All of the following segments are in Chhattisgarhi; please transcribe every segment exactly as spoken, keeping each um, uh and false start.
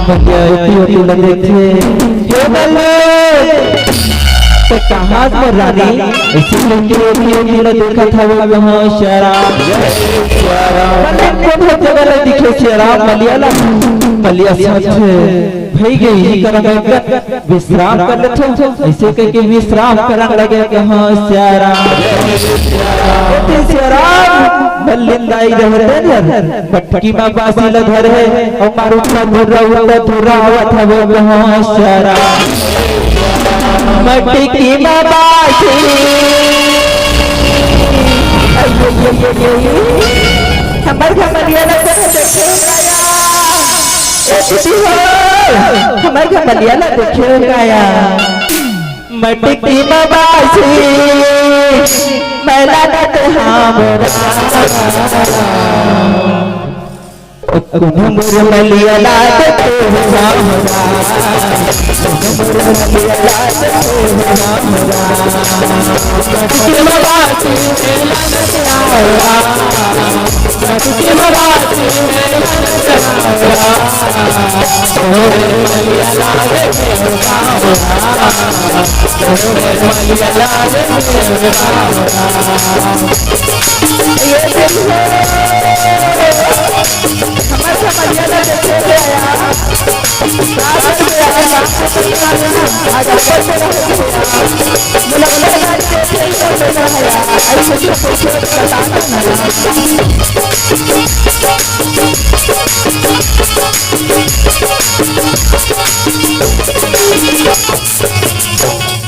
भैया, एती ओती ला देखे। हे बल्ले, ते कहाँ मोर रानी? ऐसे करके एती ओती ला देखत हवे कहाँ सियाराम। बल्ले कोनो जगह ला दिखे सियाराम, मलिया ला, मलिया साथ भई गे, इही करा मैं विश्राम कर लेथों, ऐसे कहिके विश्राम करन लगे कहाँ सियाराम। एती सियाराम, मल्लिन दाई रहते न, मटकी मा बासी ल धरे हे, अउ मारू का धुर्रा उड़ता धुर्रा आवत हवे कहाँ सियाराम। मटकी मा बासी। हमर घर मलिया ला देखे हो काया। ए दीदी हो, हमर घर मलिया ला देखे हो काया। मटकी मा बासी, मैं ला देते हमरा। कोनो मोर मलिया ला देते हमरा।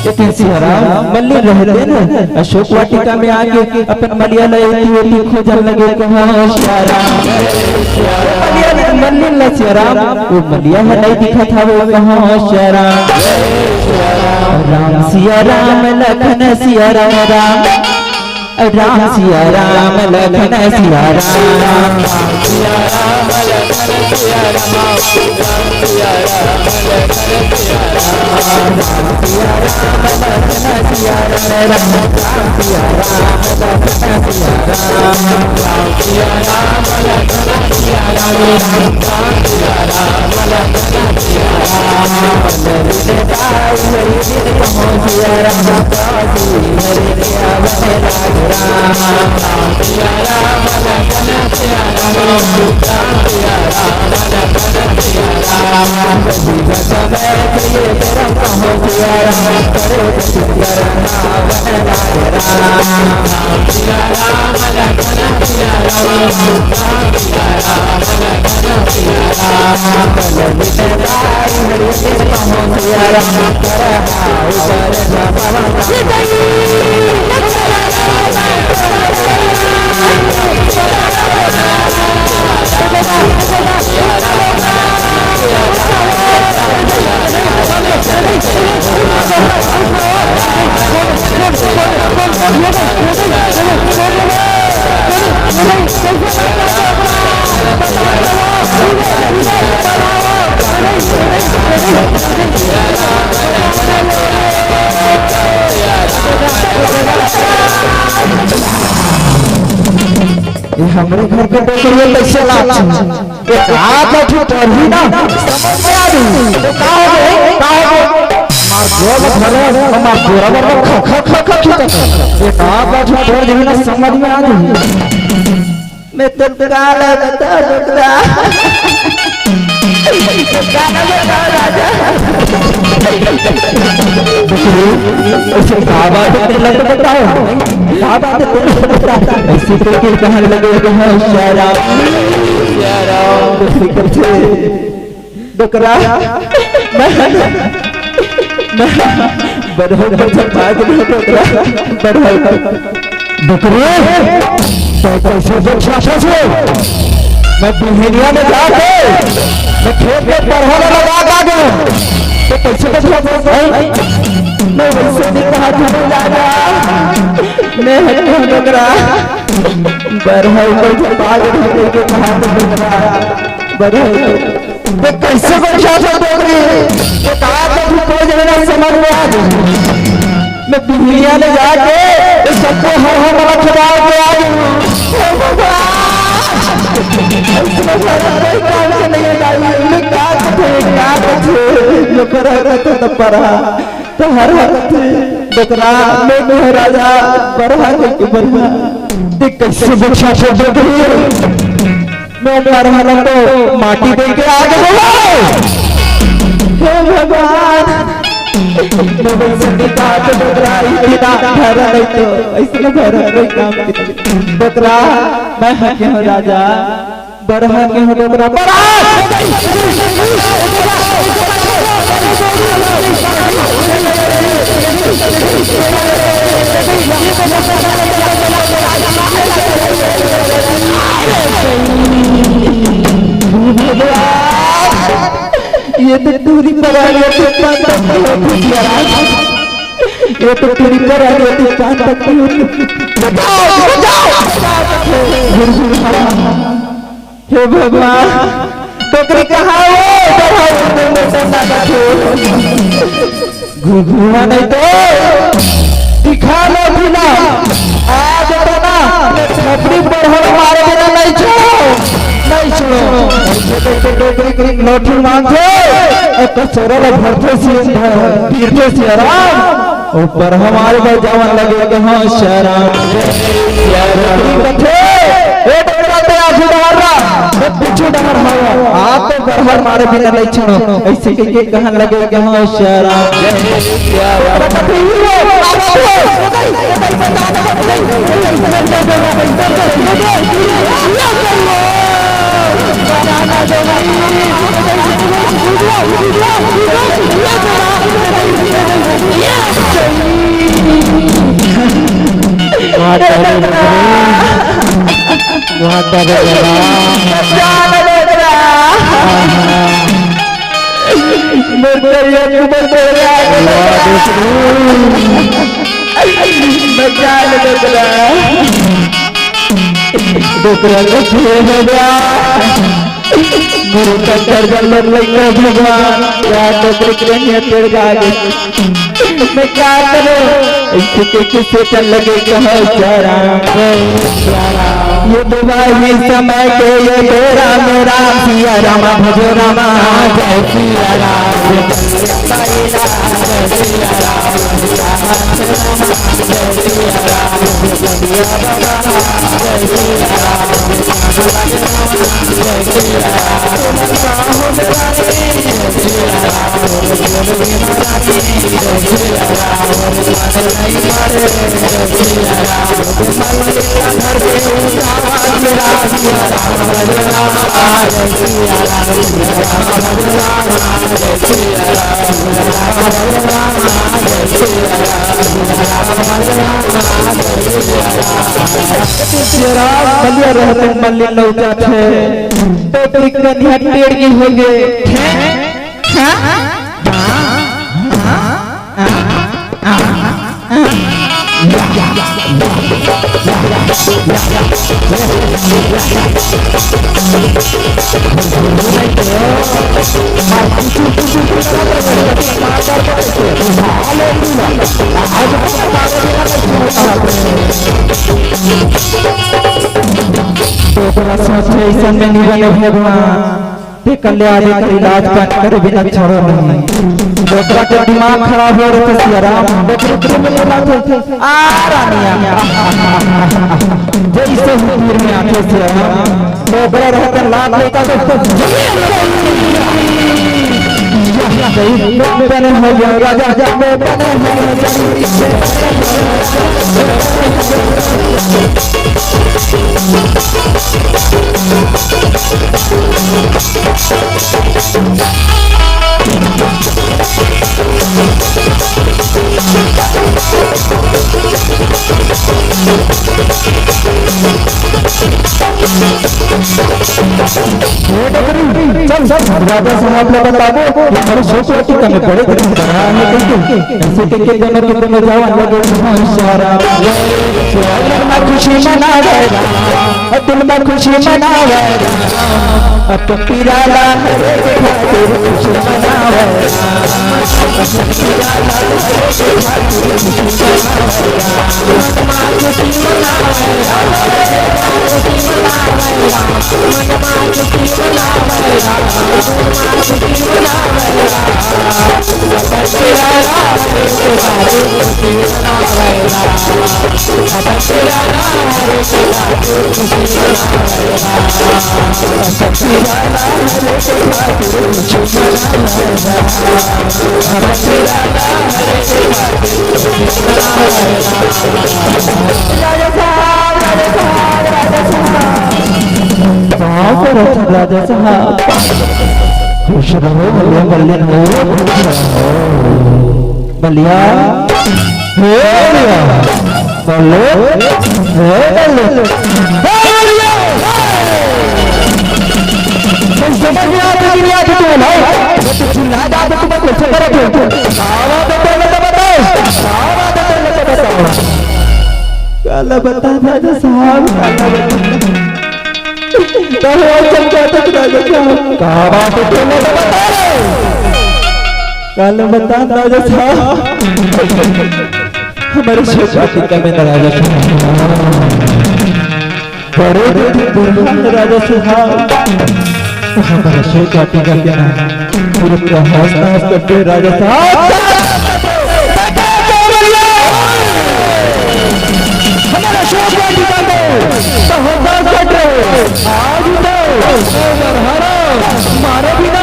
ये तुलसी हराम मल्ली रहते न अशोक वाटिका में आके अपन मलिया ला एती ओती खोजन लगे कहाँ सियाराम। मलिया ला, मल्ली ला सियाराम, वो मलिया ह नहीं दिखत हवे कहाँ सियाराम। राम सिया राम लखन सिया राम राम। राम सिया राम लखन सिया राम। ये हमरे घर के डोकरी कैसे लात ये रात में ठीक पढ़ी ना, समझ में आ रही। तो का हो गए? का हो गए? मार गोरा बरवा, मार गोरा बरवा, खा, खा, खा, खा, खा। ये रात में ठीक पढ़ देवे ना, समझ में आ रही। मैं तो काला बता दूंगा। गाना बताओ राजा। ऐसे का बात है, लग बताओ। का बात है, ऐसे करके कहने लगे, कहाँ सियाराम। सियाराम। डोकरा। मैं, मैं बरहर पर झपा के नहीं डोकरा। बरहर पर। डोकरे, तो कैसे देख सकते हो? मैं बिहनिया में जाके, मैं खेत में बरहर लगा के आ गया। तो कैसे देख सकते हो? मैं वैसे नहीं कहा था, दादा। मैं हट गया डोकरा। बरहर पर झपा के नहीं कहा था डोकरा। बरहर। ते कैसे बैठा था डोकरी? ये कहा था तू कोई जगह नहीं समझ में आ गई। मैं बिहनिया में जाके ये सबको हर हर वाला खिला के आ गई। हे भगवान! इसमें मेरा कोई काम से नहीं है, दाई। मैं कहा था ये बरहा कथे त परहा, त हरहा कथे डोकरा, मैं कहे राजा बरहा कहिके बरहा। देख कइसे बछा छे डोकरी, मैं परहा ला तो माटी दे के आ गे हवं। हे भगवान, मैं वइसे निकाल डोकरा, इतना भरा नहीं तो, अइसने भरा कोई काम नहीं। डोकरा, मैं हके हवं राजा, बरहा के हवं डोकरा, बरहा। ये तो टूरी पर आ गया, तो पान तक नहीं होती यार। ये तो टूरी पर आ गया, तो पान तक नहीं होती। बचाओ, बचाओ। हे भगवान, डोकरी कहाँ हे? बढ़ाओ, डोकरी कहाँ हे? घुघुआ नहीं तो दिखा लो बिना। आज तो ना, अपनी बढ़ाओ, मारे बिना नहीं छोड़ो, नहीं छोड़ो। डोकरी, डोकरी, डोकरी, लौठी मांगथे, और कसोरा ला भरथे सियन, भरथे सियाराम। ऊपर हमारे बर जावन लगे के हाँ शराब। शराब कथे, ए डोकरा ते आजू डहर रा, ए पीछू डहर हवा। आ तो गरहर मारे बिना नहीं छोड़ो, अइसे कहिके कहन लगे के हाँ शराब। डोकरा के छेड़ हो गया। गुरु का कर गल लग लग भगवान, या डोकरी के नहीं तेरे आगे। मैं क्या करूं? इसी के किससे चल लगे कहो जरा। ये दुआ ही समय के ये तेरा मेरा सिया रामा भजो रामा। जय सिया राम। तेरा बलिया रहते मल्ली लौटा थे, तो दिक्कत है टेढ़ की हो गए। तो तोरा सोचे ऐसा में नहीं बने भगवान। ते कल्याण कर इलाज पानी करे बिना छोड़ो नहीं। डोकरा के दिमाग खराब हो रहे थे सियाराम। डोकरा के में बोला थे, "आ रानिया।" जैसे ही तीर में आते सियाराम, डोकरा रहकर लात लेता तो बने हो गया राजा, बने हो गया। चल, चल, राजा साहब ला बताबो, ये हमारे छोटे छोटे कमे बड़े दिन बड़ा है, कहिके, ऐसे कहिके दोनों के दोनों जवान लगे हैं, इशारा। दिल में खुशी मनावे, दिल में खुशी मनावे, अब तो पिराला हरे के खातिर खुशी मनावे। राजा साहब, राजा साहब, खुश रहो, बल्ले बल्ले रहो, खुश रहो। बलिया, हे बलिया, बल्ले, हे बल्ले, हे बलिया। तुम समझ में आते कि नहीं आते तुम्हें भाई? तो चिल्ला जाते, तुम्हें कैसे करे थे? आवाज तो पहले तो बताओ, आवाज तो पहले तो बताओ। काला बता राजा साहब, काला बता। तो हो चल जाते राजा साहब। का बात है, पहले तो बता। काला बता राजा साहब। हमारे क्षेत्र के में राजा साहब। बड़े दिन बुढ़ा राजा साहब। हमारा शेर काटी का क्या नाम? पूरे प्रहास नाश करते राजा साहब। हमारा शेर काटी का दो। तो हजार कट रहे। आज तो हरा मारो भी ना।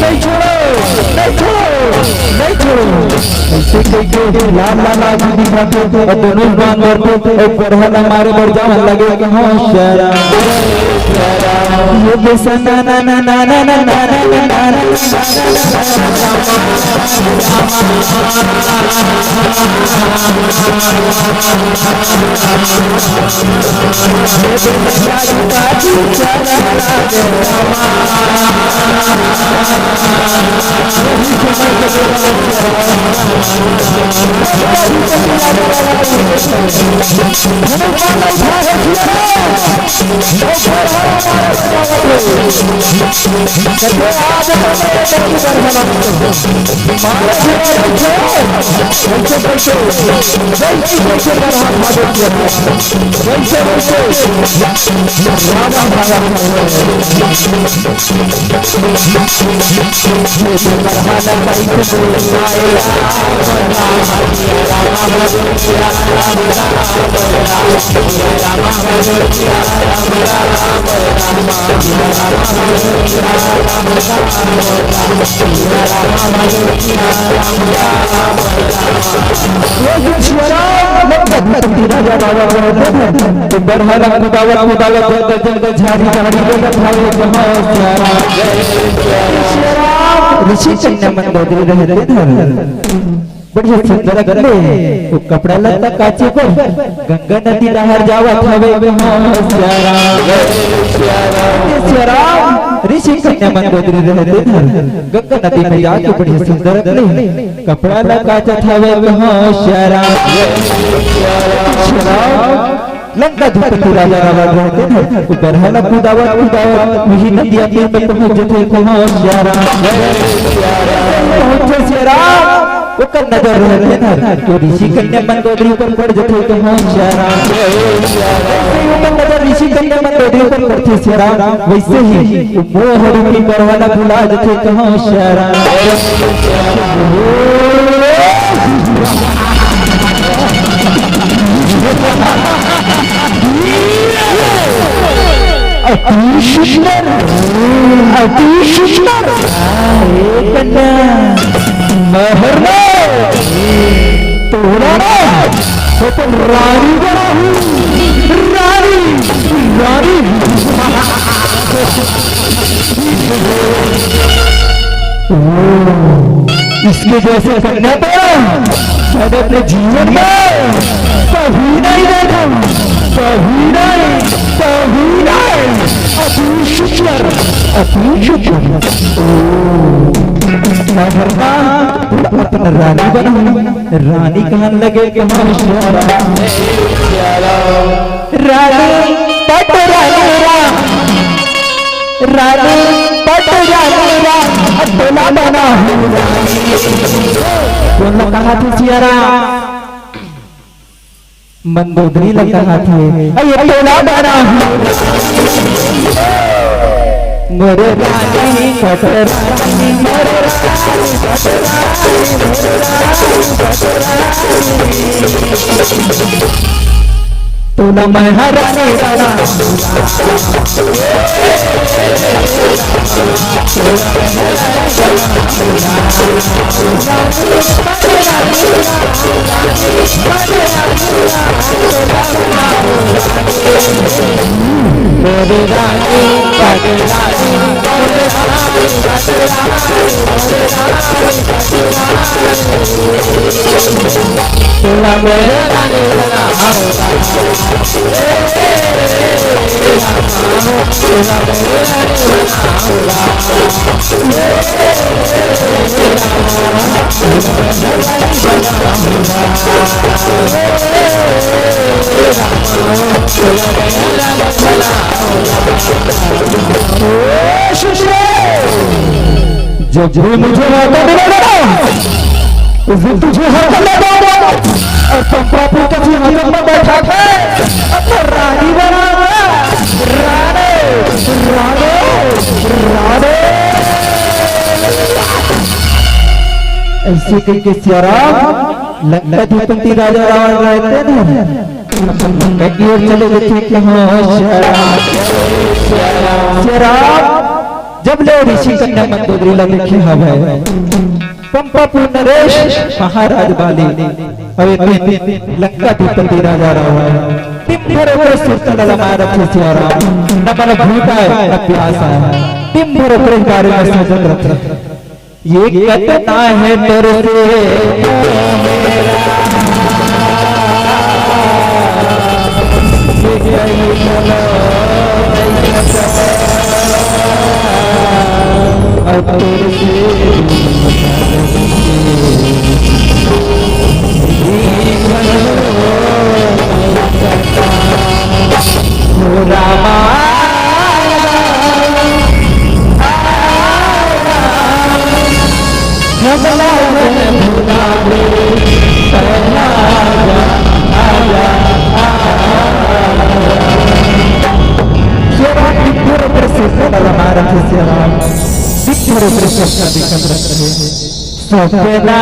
नहीं छोड़ो, नहीं छोड़ो, नहीं छोड़ो। ऐसे कह के लाल लाल आँख दिखाते और धनुष बाण धरते और पढ़ा ना मारे बर जावन लगे कि हाँ, शराब। ये बेसन ना, ना, ना। ऋषि कन्या मंदोदरी रहते धर। बढ़िया सुंदर अगले, वो कपड़ा लत्ता काचे को गंगा नदी डहर जावत हवे। श्याम, ऋषि कन्या मंदोदरी रहते धर। गंगा नदी में जाके बढ़िया सुंदर अगले, कपड़ा ला काचत हवे। श्याम, श्याम, लंका अधिपति राजा रावण रहते हैं, वो बरहा ला कुदावत कुदावत वही नदिया तीर में पहुंच जथे। कहाँ श्याम? पहुंचे श्याम, ओकर नजर रहते हैं, तो ऋषि कन्या मंदोदरी पर पड़ जथे। कहाँ श्याम? जैसे ही ओकर नजर ऋषि कन्या मंदोदरी पर पड़थे श्याम, वैसे ही वो मोह रूपी बरहा ला भुला जथे। कहाँ श्याम? अति सुंदर, अति सुंदर। हे कन्या, महरना, तोरा ना, अपन रानी बनाहूँ, रानी, रानी। ओ, इसके जैसे कन्या तो मैंने अपने जीवन में कभी नहीं देखा, कभी नहीं, कभी नहीं। अति सुंदर, अति सुंदर। ओ, मैं भरता अपन रानी बनाऊं, रानी कहन लगे कि मैं रानी पट रानी राम, रानी पट रानी राम, अब बोला बना हूँ। कौन ला कहा थे सिया राम? मंदोदरी ला कहा थे। अरे बोला बना हूँ। मोरे रानी पट रानी, मोरे रानी तोला मैं हराने वाला जब भी मुझे मौका मिलेगा ना, उस दिन तुझे हर कर लेगा। और पंपापुर के जी हजम में बैठा के अपना रानी बनाऊंगा। रानी, रानी, रानी। ऐसे करके सियाराम लंकाधिपति राजा रावण रहते ना, कहीं और चले गए थे कि हाँ, सियाराम, सियाराम। जब ले ऋषि कन्या मंदोदरी ला देखे हवय, पंपापुर नरेश महाराज बाली, अउ ए दिन लंकाधिपति राजा रावण, दिन भर ओकर सुरता ला लमाय रथे सियाराम, न मन भूख आय, न प्यास आय, दिन भर ओकरे बारे में सोचत रथे। ये कतना है तोर से सपना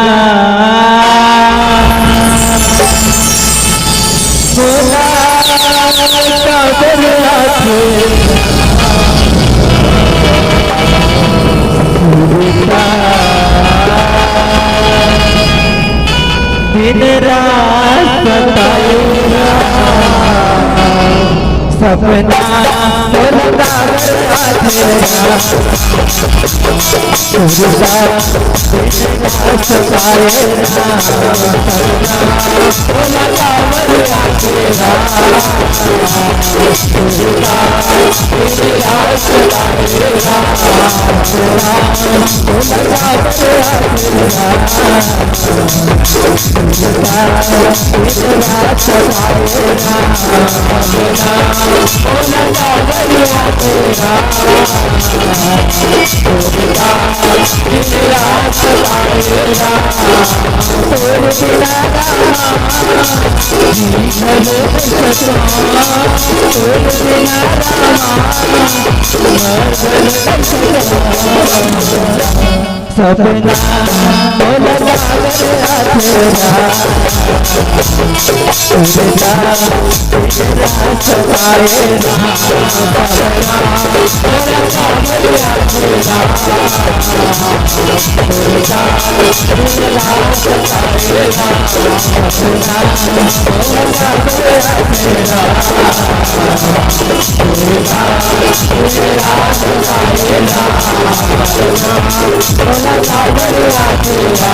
मोला काबर आथे, दिन रात सताए ना। सपना मोला काबर आथे ना। सपना मोला काबर आथे ना।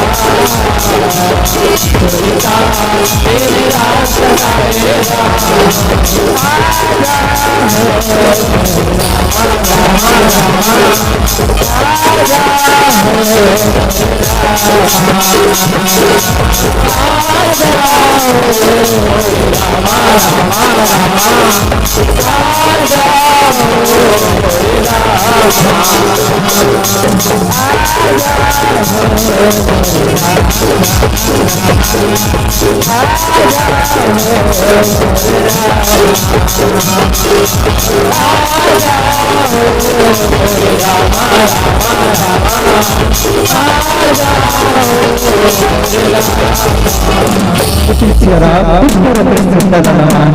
सिया राम, तुम करो कृष्ण सलाम,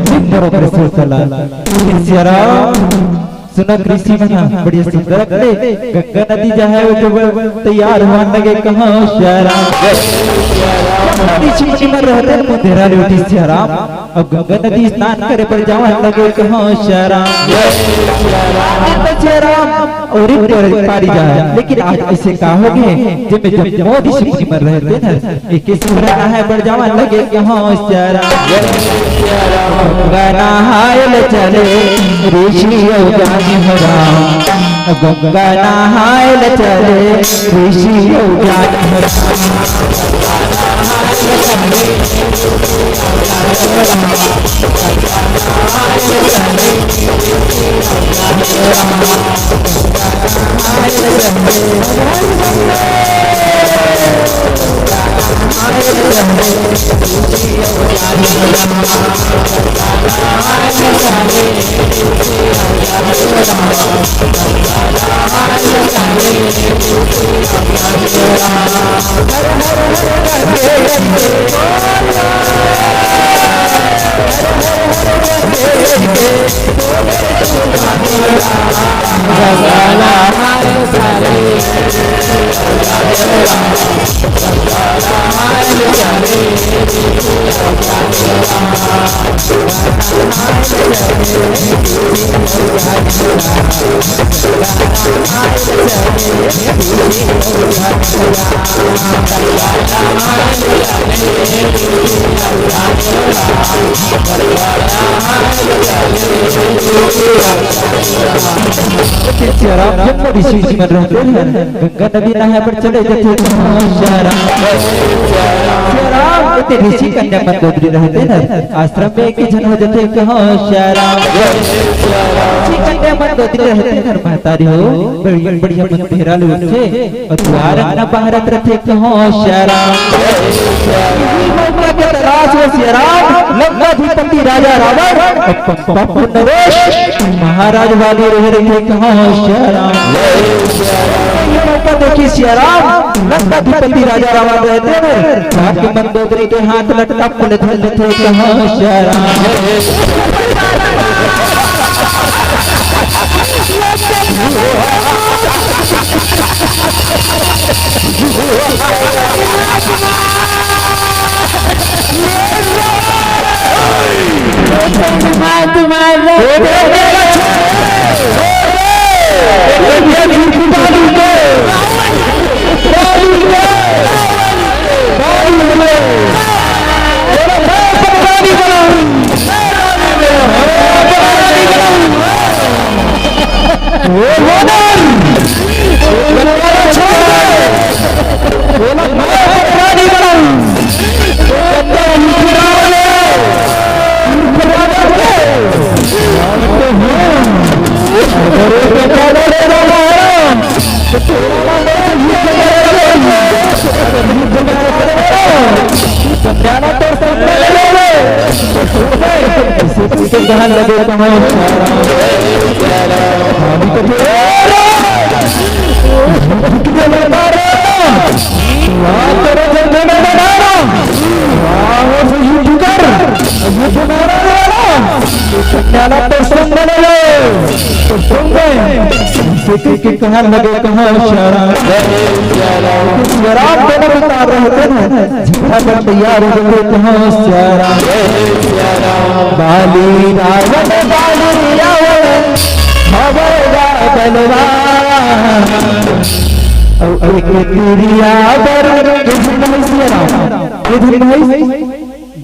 तुम करो कृष्ण सलाम। सिया राम, सुनो कृषि मन ह, बड़ी सुंदर लगथे। गंगा नदी जो है वो जो तैयार होने लगे, कहो सिया राम। यमुना नदी छिपी मन रहते हैं, मुंदेरा ले उठी सिया राम। अब गंगा नदी स्नान करे बर जावन लगे, कहो सिया राम। तो सिया राम और एक बार पारी जाए, लेकिन आज ऐसे का हो गए, जब जब मोदी छिपी मन रहते ना, एक ही सुंदर है बर जावन लगे, कहो सिया राम। गंगा नहाए ले चले ऋषि अउ ज्ञानी हो राम। गंगा नहाए ले चले ऋषि अउ ज्ञानी हो राम। सिया राम, जब ऋषि जी मन रहते हैं, गंगा नदी नहाए बर चले जाते हैं, कहो सिया राम। सिया राम, इतने ऋषि कन्या मंदोदरी रहते हैं, आश्रम में एक ही झन हो जाते हैं, कहो सिया राम। ऋषि कन्या मंदोदरी रहते हैं, महतारी हो, बड़ी, बढ़िया मन फेरा ले उठे, अउ दुआर अंगना बहारत रथे, कहो सिया राम। इही मौका के तलाश में सिया राम, लंकाधिपति राजा रावण, अउ पं-, पं-, नरेश, महाराज वाली रहे रथे, कहो सिया राम। इही मौका देखी सिया राम, लंकाधिपति राजा रावण रहते हैं, जाके मंदोदरी के हाथ लटका, पले धर लेथे, कहो सिया राम। कहन लगे, कहो सिया राम। सिया राम दोनों बेकार रहते हैं, झगड़ा कर तैयार हो गए, कहो सिया राम। बाली रावण बाली रावण, भवेगा बलवान। और एक तिरिया बर, ये धुन भाई सिया राम, ये धुन भाई,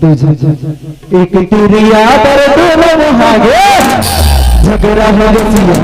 दो झन। एक तिरिया पर दोनों हागे, झगड़ा हो गया।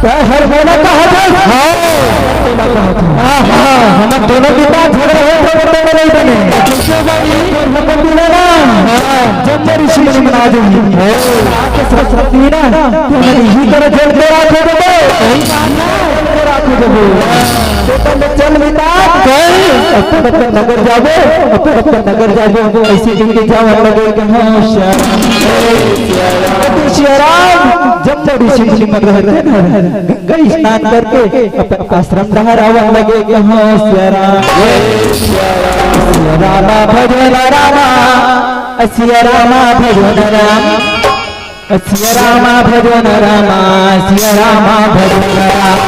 तैं हर मोला कहा जाए? हाँ। तोला कहा था। हाँ, हाँ। हमर दोनों के पास झगड़ा होत हे, तो नहीं बने। कैसे भाई? हमर बिना ना। हाँ। जब मेरी शीश में आ जाएगी। हाँ। आके सरस्वती ना, तो मैं इही तरह जल के राख देबो। सही बात है। जल के राख देबो। तो तुम चल मिटा। सही। अपन अपन नगर जाबो, अपन अपन नगर जाबो। ऐसे दिन के जावन लगे कि हाँ, श्याम। तो श्री राम जब मेरी शीश में रहते ना, गंगा स्नान करके अपन आश्रम डहर आवन लगे कि हाँ, सिया राम। सिया रामा भजन रामा, सिया रामा भजन राम। सिया रामा भजो न रामा, सिया रामा भजो न रामा।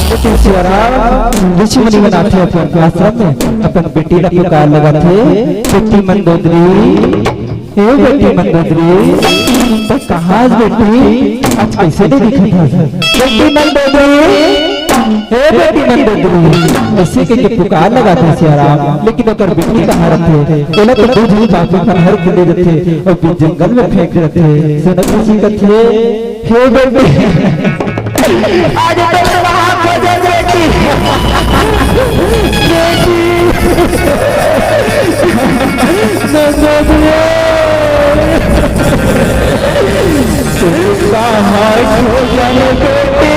लेकिन सिया राम ऋषि मुनि मन आथे अपन आश्रम में, अपन बेटी ला पुकार लगाथे, "बेटी मंदोदरी, हे बेटी मंदोदरी, तैं कहाँ हस बेटी? आज कइसे नइ दिखत हस? बेटी मंदोदरी, हे बेटी मंदोदरी।" अइसे कहिके पुकार लगाथे सिया राम, लेकिन ओकर बेटी कहाँ रथे? ओला तो दू झन पापी मन हर के ले जथे अउ बीच जंगल में फेंक देथे। सुनत ऋषि कथे, हे बेटी, आज तो वहाँ खोजे बेटी। बेटी। नंदोदरी। कहाँ खोजन बेटी?